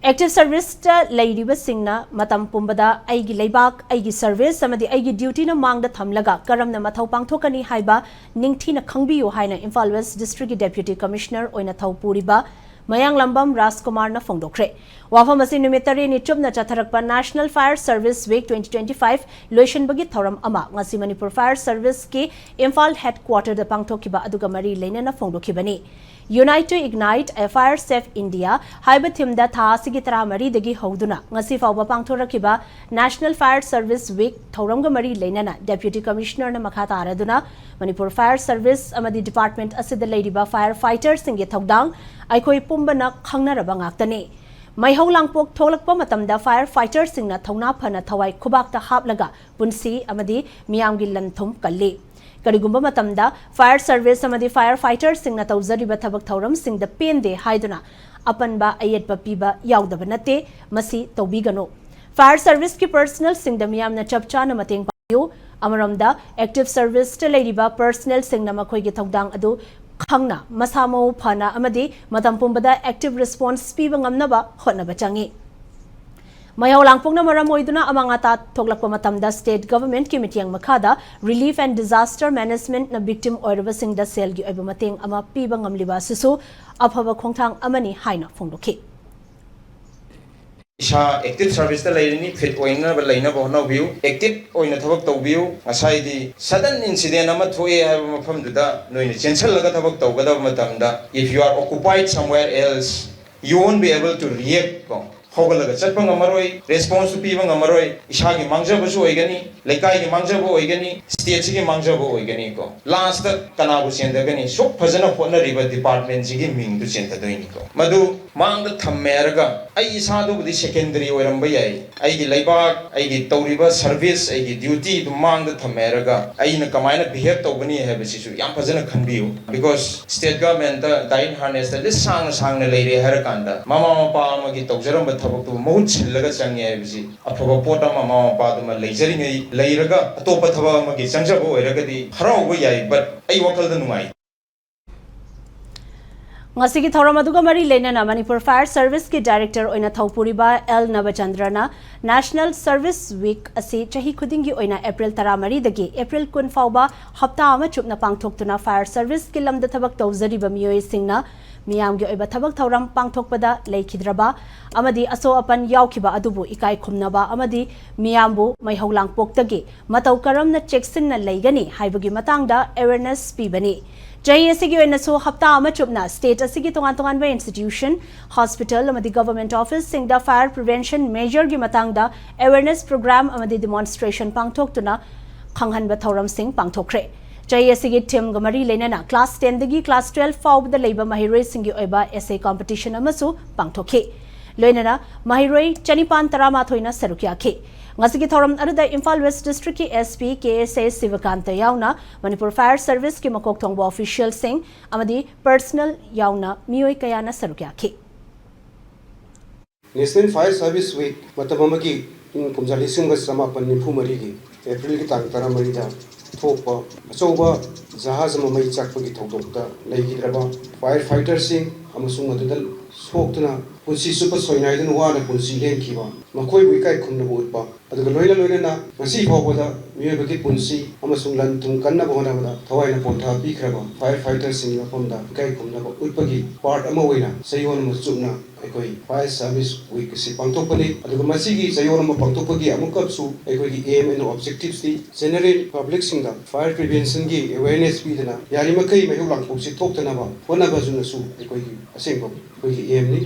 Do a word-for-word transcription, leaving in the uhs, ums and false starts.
Active ꯁꯔꯚꯤꯁꯇ ꯂꯩꯔꯤꯕꯁꯤꯡꯅ ꯃꯇꯝ ꯄꯨꯝꯕꯗ ꯑꯩꯒꯤ ꯂꯩꯕꯥꯛ, ꯑꯩꯒꯤ ꯁꯔꯚꯤꯁ ꯑꯃꯗꯤ ꯑꯩꯒꯤ ꯗ꯭ꯌꯨꯇꯤꯅ ꯃꯥꯡꯗ ꯊꯝꯂꯒ ꯀꯔꯝꯅ ꯃꯊꯧ ꯄꯥꯡꯊꯣꯛꯀꯅꯤ ꯍꯥꯏꯕ ꯅꯤꯡꯊꯤꯅ ꯈꯪꯕꯤꯌꯨ ꯍꯥꯏꯅ ꯏꯝꯐꯥꯜ ꯋꯦꯁ ꯗꯤꯁꯇ꯭ꯔꯤꯛꯀꯤ ꯗꯦꯄ꯭ꯌꯨꯇꯤ ꯀꯃꯤꯁꯅꯔ ꯑꯣꯏꯅ ꯊꯧ ꯄꯨꯔꯤꯕ ꯃꯌꯥꯡꯂꯝꯕꯝ ꯔꯥꯖꯀꯨꯃꯥꯔꯅ ꯐꯣꯡꯗꯣꯛꯈ꯭ꯔꯦ꯫ ꯋꯥꯐꯝ ꯑꯁꯤ ꯅꯨꯃꯤꯠ ꯇꯔꯦꯠꯅꯤ ꯆꯨꯞꯅ ꯆꯠꯊꯔꯛꯄ National Fire Service Week twenty twenty-five ꯂꯣꯏꯁꯤꯟꯕꯒꯤ ꯊꯧꯔꯝ ꯑꯃ ꯉꯁꯤ ꯃꯅꯤꯄꯨꯔ ꯐꯥꯌꯔ ꯁꯔꯚꯤꯁꯀꯤ ꯏꯝꯐꯥꯜ ꯍꯦꯗꯀ꯭ꯋꯥꯇꯔꯗ ꯄꯥꯡꯊꯣꯛꯈꯤꯕ ꯑꯗꯨꯒ ꯃꯔꯤ ꯂꯩꯅꯅ ꯐꯣꯡꯗꯣꯛꯈꯤꯕꯅꯤ꯫ Unite to Ignite a Fire Safe India ꯍꯥꯏꯕ ꯊꯤꯝꯗ ꯊꯥ ꯑꯁꯤꯒꯤ ꯇꯔꯥꯃꯔꯤꯗꯒꯤ ꯍꯧꯗꯨꯅ ꯉꯁꯤ ꯐꯥꯎꯕ ꯄꯥꯡꯊꯣꯔꯛꯈꯤꯕ National Fire Service Week ꯊꯧꯔꯝꯒ ꯃꯔꯤ ꯂꯩꯅꯅ ꯗꯦꯄ꯭ꯌꯨꯇꯤ ꯀꯃꯤꯁꯅꯔꯅ ꯃꯈꯥ ꯇꯥꯔꯗꯨꯅ ꯃꯅꯤꯄꯨꯔ ꯐꯥꯌꯔ ꯁꯔꯚꯤꯁ ꯑꯃꯗꯤ ꯗꯤꯄꯥꯔꯠꯃꯦꯟꯠ ꯑꯁꯤꯗ ꯂꯩꯔꯤꯕ ꯐꯥꯌꯔ ꯐꯥꯏꯇꯔꯁꯤꯡꯒꯤ ꯊꯧꯗꯥꯡ ꯑꯩꯈꯣꯏ ꯄꯨꯝꯕꯅ ꯈꯪꯅꯔꯕ ꯉꯥꯛꯇꯅꯤ꯫ ꯃꯩꯍꯧ ꯂꯥꯡꯄꯣꯛ ꯊꯣꯛꯂꯛꯄ ꯃꯇꯝꯗ ꯐꯥꯌꯔ ꯐꯥꯏꯇꯔꯁꯤꯡꯅ ꯊꯧꯅꯥ ꯐꯅ ꯊꯋꯥꯏ ꯈꯨꯕꯥꯛꯇ ꯍꯥꯞꯂꯒ ꯄꯨꯟꯁꯤ ꯑꯃꯗꯤ ꯃꯤꯌꯥꯝꯒꯤ ꯂꯟ ꯊꯨꯝ ꯀꯜꯂꯤ꯫ ꯀꯔꯤꯒꯨꯝꯕ ꯃꯇꯝꯗ ꯐꯥꯌꯔ ꯁꯔꯚꯤꯁ ꯑꯃꯗꯤ ꯐꯥꯌꯔ ꯐꯥꯏꯇꯔꯁꯤꯡꯅ ꯇꯧꯖꯔꯤꯕ ꯊꯕꯛ ꯊꯧꯔꯝꯁꯤꯡꯗ ꯄꯦꯟꯗꯦ ꯍꯥꯏꯗꯨꯅ ꯑꯄꯟꯕ ꯑꯌꯦꯠꯄ ꯄꯤꯕ ꯌꯥꯎꯗꯕ ꯅꯠꯇꯦ꯫ ꯃꯁꯤ ꯇꯧꯕꯤꯒꯅꯨ꯫ ꯐꯥꯌꯔ ꯁꯔꯚꯤꯁꯀꯤ ꯄꯔꯁꯅꯦꯜꯁꯤꯡꯗ ꯃꯤꯌꯥꯝꯅ ꯆꯞ ꯆꯥꯅ ꯃꯇꯦꯡ ꯄꯥꯡꯕꯤꯌꯨ꯫ ꯑꯃꯔꯣꯝꯗ, ꯑꯦꯛꯇꯤꯚ ꯁꯔꯚꯤꯁꯇ ꯂꯩꯔꯤꯕ ꯄꯔꯁꯅꯦꯜꯁꯤꯡꯅ ꯃꯈꯣꯏꯒꯤ ꯊꯧꯗꯥꯡ ꯑꯗꯨ ꯈꯪꯅ, ꯃꯁꯥ ꯃꯎ ꯐꯅ ꯑꯃꯗꯤ ꯃꯇꯝ ꯄꯨꯝꯕꯗ ꯑꯦꯛꯇꯤꯚ ꯔꯦꯁꯄꯣꯟꯁ ꯄꯤꯕ ꯉꯝꯅꯕ ꯍꯣꯠꯅꯕ ꯆꯪꯏ꯫ ꯃꯩꯍꯧ ꯂꯥꯡꯄꯣꯛꯅ ꯃꯔꯝ ꯑꯣꯏꯗꯨꯅ ꯑꯃꯥꯡ ꯑꯇꯥ ꯊꯣꯛꯂꯛꯄ ꯃꯇꯝꯗ ꯁ꯭ꯇꯦꯠ ꯒꯚꯔꯟꯃꯦꯟꯠꯀꯤ ꯃꯤꯠꯌꯦꯡ ꯃꯈꯥꯗ Relief and Disaster Managementꯅ ꯚꯤꯛꯇꯤꯝ ꯑꯣꯏꯔꯕꯁꯤꯡꯗ ꯁꯦꯜꯒꯤ ꯑꯣꯏꯕ ꯃꯇꯦꯡ ꯑꯃ ꯄꯤꯕ ꯉꯝꯂꯤꯕ ꯑꯁꯤꯁꯨ ꯑꯐꯕ ꯈꯣꯡꯊꯥꯡ ꯑꯃꯅꯤ ꯍꯥꯏꯅ ꯐꯣꯡꯗꯣꯛꯈꯤ꯫ ꯏꯁꯥ ꯑꯦꯛꯇꯤꯚ ꯁꯔꯚꯤꯁꯇ ꯂꯩꯔꯤꯅꯤ, ꯐꯤꯠ ꯑꯣꯏꯅꯕ ꯂꯩꯅꯕ ꯍꯣꯠꯅꯕꯤꯌꯨ, ꯑꯦꯛꯇꯤꯚ ꯑꯣꯏꯅ ꯊꯕꯛ ꯇꯧꯕꯤꯌꯨ꯫ ꯉꯁꯥꯏꯗꯤ ꯁꯗꯟ ꯏꯟꯁꯤꯗꯦꯟ ꯑꯃ ꯊꯣꯛꯑꯦ ꯍꯥꯏꯕ ꯃꯐꯝꯗꯨꯗ ꯅꯣꯏꯅ ꯆꯦꯟꯁꯤꯜꯂꯒ ꯊꯕꯛ ꯇꯧꯒꯗꯕ ꯃꯇꯝꯗ, if you are occupied somewhere else, you won't be able to react ꯀꯣ꯫ ꯍꯧꯒꯠꯂꯒ ꯆꯠꯄ ꯉꯝꯃꯔꯣꯏ, ꯔꯦꯁꯄꯣꯟꯁꯁꯨ ꯄꯤꯕ ꯉꯝꯃꯔꯣꯏ, ꯏꯁꯥꯒꯤ ꯃꯥꯡꯖꯕꯁꯨ ꯑꯣꯏꯒꯅꯤ, ꯂꯩꯀꯥꯏꯒꯤ ꯃꯥꯡꯖꯕ ꯑꯣꯏꯒꯅꯤ, ꯁ꯭ꯇꯦꯠꯁꯤꯒꯤ ꯃꯥꯡꯖꯕ ꯑꯣꯏꯒꯅꯤ ꯀꯣ꯫ ꯂꯥꯁꯇ ꯀꯅꯥꯕꯨ ꯆꯦꯟꯊꯒꯅꯤ? ꯁꯨꯛ ꯐꯖꯅ ꯍꯣꯠꯅꯔꯤꯕ ꯗꯤꯄꯥꯔꯠꯃꯦꯟꯁꯤꯒꯤ ꯃꯤꯡꯗꯨ ꯆꯦꯟꯊꯗꯣꯏꯅꯤ ꯀꯣ꯫ ꯃꯗꯨ ꯃꯥꯡꯗ ꯊꯝꯃꯦ ꯍꯥꯏꯔꯒ ꯑꯩ ꯏꯁꯥꯗꯨꯕꯨꯗꯤ ꯁꯦꯀꯦꯟꯗꯔꯤ ꯑꯣꯏꯔꯝꯕ ꯌꯥꯏ, ꯑꯩꯒꯤ ꯂꯩꯕꯥꯛ, ꯑꯩꯒꯤ ꯇꯧꯔꯤꯕ ꯁꯔꯚꯤꯁ, ꯑꯩꯒꯤ ꯗ꯭ꯌꯨꯇꯤꯗꯨ ꯃꯥꯡꯗ ꯊꯝꯃꯦ ꯍꯥꯏꯔꯒ ꯑꯩꯅ ꯀꯃꯥꯏꯅ ꯕꯤꯍꯦꯕ ꯇꯧꯒꯅꯤ ꯍꯥꯏꯕꯁꯤꯁꯨ ꯌꯥꯝ ꯐꯖꯅ ꯈꯟꯕꯤꯌꯨ꯫ ꯕꯤꯀꯣꯁ ꯁ꯭ꯇꯦꯠ ꯒꯚꯔꯟꯃꯦꯟꯠꯇ ꯗꯥꯏꯠ ꯍꯥꯔꯅꯦꯁꯇ ꯂꯤꯁ ꯁꯥꯡꯅ ꯁꯥꯡꯅ ꯂꯩꯔꯦ ꯍꯥꯏꯔꯀꯥꯟꯗ ꯃꯃꯥ ꯃꯄꯥ ꯑꯃꯒꯤ ꯇꯧꯖꯔꯝꯕ ꯊꯕꯛꯇꯨꯕꯨ ꯃꯍꯨꯠ ꯁꯤꯜꯂꯒ ꯆꯪꯉꯦ ꯍꯥꯏꯕꯁꯤ ꯑꯐꯕ ꯄꯣꯠ ꯑꯃ ꯃꯃꯥ ꯃꯄꯥꯗꯨꯃ ꯂꯩꯖꯔꯤꯉꯩ, ꯂꯩꯔꯒ ꯑꯇꯣꯞꯄ ꯊꯕꯛ ꯑꯃꯒꯤ ꯆꯪꯖꯕ ꯑꯣꯏꯔꯒꯗꯤ ꯍꯔꯥꯎꯕ ꯌꯥꯏ, but ꯑꯩ ꯋꯥꯈꯜꯗ ꯅꯨꯡꯉꯥꯏ꯫ ꯉꯁꯤꯒꯤ ꯊꯧꯔꯝ ꯑꯗꯨꯒ ꯃꯔꯤ ꯂꯩꯅꯅ ꯃꯅꯤꯄꯨꯔ ꯐꯥꯌꯔ ꯁꯔꯚꯤꯁꯀꯤ ꯗꯥꯏꯔꯦꯛꯇꯔ ꯑꯣꯏꯅ ꯊꯧꯄꯨꯔꯤꯕ ꯑꯦꯜ ꯅꯕꯆꯟꯗ꯭ꯔꯅ National Service Week ꯑꯁꯤ ꯆꯍꯤ ꯈꯨꯗꯤꯡꯒꯤ ꯑꯣꯏꯅ ꯑꯦꯄ꯭ꯔꯤꯜ ꯇꯔꯥꯃꯔꯤꯗꯒꯤ ꯑꯦꯄ꯭ꯔꯤꯜ ꯀꯨꯟ ꯐꯥꯎꯕ ꯍꯞꯇꯥ ꯑꯃ ꯆꯨꯞꯅ ꯄꯥꯡꯊꯣꯛꯇꯨꯅ ꯐꯥꯌꯔ ꯁꯔꯚꯤꯁꯀꯤ ꯂꯝꯗ ꯊꯕꯛ ꯇꯧꯖꯔꯤꯕ ꯃꯤꯑꯣꯏꯁꯤꯡꯅ ꯃꯤꯌꯥꯝꯒꯤ ꯑꯣꯏꯕ ꯊꯕꯛ ꯊꯧꯔꯝ ꯄꯥꯡꯊꯣꯛꯄꯗ ꯂꯩꯈꯤꯗ꯭ꯔꯕ ꯑꯃꯗꯤ ꯑꯁꯣꯛ ꯑꯄꯟ ꯌꯥꯎꯈꯤꯕ ꯑꯗꯨꯕꯨ ꯏꯀꯥꯏ ꯈꯨꯝꯅꯕ ꯑꯃꯗꯤ ꯃꯤꯌꯥꯝꯕꯨ ꯃꯩꯍꯧ ꯂꯥꯡꯄꯣꯛꯇꯒꯤ ꯃꯇꯧ ꯀꯔꯝꯅ ꯆꯦꯛꯁꯤꯟꯅ ꯂꯩꯒꯅꯤ ꯍꯥꯏꯕꯒꯤ ꯃꯇꯥꯡꯗ ꯑꯦꯋꯦꯔꯅꯦꯁ ꯄꯤꯕꯅꯤ꯫ ꯆꯍꯤ ꯑꯁꯤꯒꯤ ꯑꯣꯏꯅꯁꯨ ꯍꯞꯇꯥ ꯑꯃ ꯆꯨꯞꯅ ꯁ꯭ꯇꯦꯠ ꯑꯁꯤꯒꯤ ꯇꯣꯉꯥꯟ ꯇꯣꯉꯥꯟꯕ ꯏꯟꯁꯇꯤꯇ꯭ꯌꯨꯁꯟ, ꯍꯣꯁꯄꯤꯇꯥꯜ ꯑꯃꯗꯤ ꯒꯚꯔꯟꯃꯦꯟꯠ ꯑꯣꯐꯤꯁꯁꯤꯡꯗ ꯐꯥꯌꯔ ꯄ꯭ꯔꯤꯚꯦꯟꯁꯟ ꯃꯦꯖꯔꯒꯤ ꯃꯇꯥꯡꯗ ꯑꯦꯋꯦꯔꯅꯦꯁ ꯄ꯭ꯔꯣꯒ꯭ꯔꯥꯝ ꯑꯃꯗꯤ ꯗꯤꯃꯣꯟꯁꯇ꯭ꯔꯦꯁꯟ ꯄꯥꯡꯊꯣꯛꯇꯨꯅ ꯈꯪꯍꯟꯕ ꯊꯧꯔꯝꯁꯤꯡ ꯄꯥꯡꯊꯣꯛꯈ꯭ꯔꯦ꯫ ꯆꯍꯤ ꯑꯁꯤꯒꯤ ꯊꯤꯝꯒ ꯃꯔꯤ ꯂꯩꯅꯅ ꯀ꯭ꯂꯥꯁ ꯇꯦꯟꯗꯒꯤ ꯀ꯭ꯂꯥꯁ ꯇꯨꯋꯦꯜꯐ ꯐꯥꯎꯕꯗ ꯂꯩꯕ ꯃꯍꯩꯔꯣꯏꯁꯤꯡꯒꯤ ꯑꯣꯏꯕ ꯑꯦꯁꯦ ꯀꯝꯄꯤꯇꯤꯁꯟ ꯑꯃꯁꯨ ꯄꯥꯡꯊꯣꯛꯈꯤ꯫ ꯂꯣꯏꯅꯅ ꯃꯍꯩꯔꯣꯏ ꯆꯅꯤꯄꯥꯟ ꯇꯔꯥꯃꯥꯊꯣꯏꯅ ꯁꯔꯨꯛ ꯌꯥꯈꯤ꯫ ꯉꯁꯤꯒꯤ ꯊꯧꯔꯝ ꯑꯗꯨꯗ ꯏꯝꯐꯥꯜ ꯋꯦꯁ ꯗꯤꯁꯇ꯭ꯔꯤꯛꯀꯤ ꯑꯦꯁ ꯄꯤ ꯀꯦ ꯑꯦꯁ ꯑꯦ ꯁꯤꯕꯀꯥꯟꯇ ꯌꯥꯎꯅ ꯃꯅꯤꯄꯨꯔ ꯐꯥꯌꯔ ꯁꯔꯚꯤꯁꯀꯤ ꯃꯀꯣꯛ ꯊꯣꯡꯕ ꯑꯣꯐꯤꯁꯤꯌꯦꯜꯁꯤꯡ ꯑꯃꯗꯤ ꯄꯔꯁꯅꯦꯜ ꯌꯥꯎꯅ ꯃꯤꯑꯣꯏ ꯀꯌꯥꯅ ꯁꯔꯨꯛ ꯌꯥꯈꯤ꯫ National Fire Service Week ꯃꯇꯝ ꯑꯃꯒꯤ ꯏꯪ ꯀꯨꯝꯖꯥ ꯂꯤꯁꯤꯡ ꯑꯃꯒ ꯆꯃꯥꯄꯟ ꯅꯤꯐꯨ ꯃꯔꯤꯒꯤ ꯑꯦꯄ꯭ꯔꯤꯜꯒꯤ ꯇꯥꯡ ꯇꯔꯥꯃꯔꯤꯗ ꯊꯣꯛꯄ ꯑꯆꯧꯕ ꯖꯍꯥꯖ ꯑꯃ ꯃꯩ ꯆꯥꯛꯄꯒꯤ ꯊꯧꯗꯣꯛꯇ ꯂꯩꯈꯤꯗ꯭ꯔꯕ ꯐꯥꯌꯔ ꯐꯥꯏꯇꯔꯁꯤꯡ ꯑꯃꯁꯨꯡ ꯃꯗꯨꯗ ꯁꯣꯛꯇꯨꯅ ꯄꯨꯟꯁꯤ ꯆꯨꯞꯄ ꯁꯣꯏꯅꯥꯏꯗꯨꯅ ꯋꯥꯅ ꯄꯨꯟꯁꯤ ꯂꯦꯟꯈꯤꯕ ꯃꯈꯣꯏꯕꯨ ꯏꯀꯥꯏ ꯈꯨꯝꯅꯕ ꯎꯠꯄ, ꯑꯗꯨꯒ ꯂꯣꯏꯅ ꯂꯣꯏꯅꯅ ꯉꯁꯤ ꯐꯥꯎꯕꯗ ꯃꯤꯑꯣꯏꯕꯒꯤ ꯄꯨꯟꯁꯤ ꯑꯃꯁꯨꯡ ꯂꯟ ꯊꯨꯝ ꯀꯟꯅꯕ ꯍꯣꯠꯅꯕꯗ ꯊꯋꯥꯏꯅ ꯄꯣꯟꯊꯥ ꯄꯤꯈ꯭ꯔꯕ ꯐꯥꯌꯔ ꯐꯥꯏꯇꯔꯁꯤꯡꯒꯤ ꯃꯐꯝꯗ ꯏꯀꯥꯏ ꯈꯨꯝꯅꯕ ꯎꯠꯄꯒꯤ ꯄꯥꯔꯠ ꯑꯃ ꯑꯣꯏꯅ ꯆꯌꯣꯜ ꯑꯃ ꯆꯨꯞꯅ ꯑꯩꯈꯣꯏ ꯐꯥꯌꯔ ꯁꯥꯔꯚꯤꯁ ꯋꯤꯛ ꯑꯁꯤ ꯄꯥꯡꯊꯣꯛꯄꯅꯤ꯫ ꯑꯗꯨꯒ ꯃꯁꯤꯒꯤ ꯆꯌꯣꯜ ꯑꯃ ꯄꯥꯡꯊꯣꯛꯄꯒꯤ ꯑꯃꯨꯛꯀꯁꯨ ꯑꯩꯈꯣꯏꯒꯤ ꯑꯦꯝ ꯑꯦꯟ ꯑꯣꯕꯖꯦꯛꯇꯤꯚꯁꯇꯤ ꯖꯦꯅꯔꯦꯜ ꯄꯕ꯭ꯂꯤꯛꯁꯤꯡꯗ ꯐꯥꯌꯔ ꯄ꯭ꯔꯤꯚꯦꯟꯁꯟꯒꯤ ꯑꯦꯋꯦꯔꯅꯦꯁ ꯄꯤꯗꯅ ꯌꯥꯔꯤꯃꯈꯩ ꯃꯩꯍꯧ ꯂꯥꯡꯄꯣꯛꯁꯤ ꯊꯣꯛꯇꯅꯕ ꯍꯣꯠꯅꯕꯁꯤꯅꯁꯨ ꯑꯩꯈꯣꯏꯒꯤ ꯑꯁꯦꯡꯕ ꯑꯩꯈꯣꯏꯒꯤ ꯑꯦꯝꯅꯤ꯫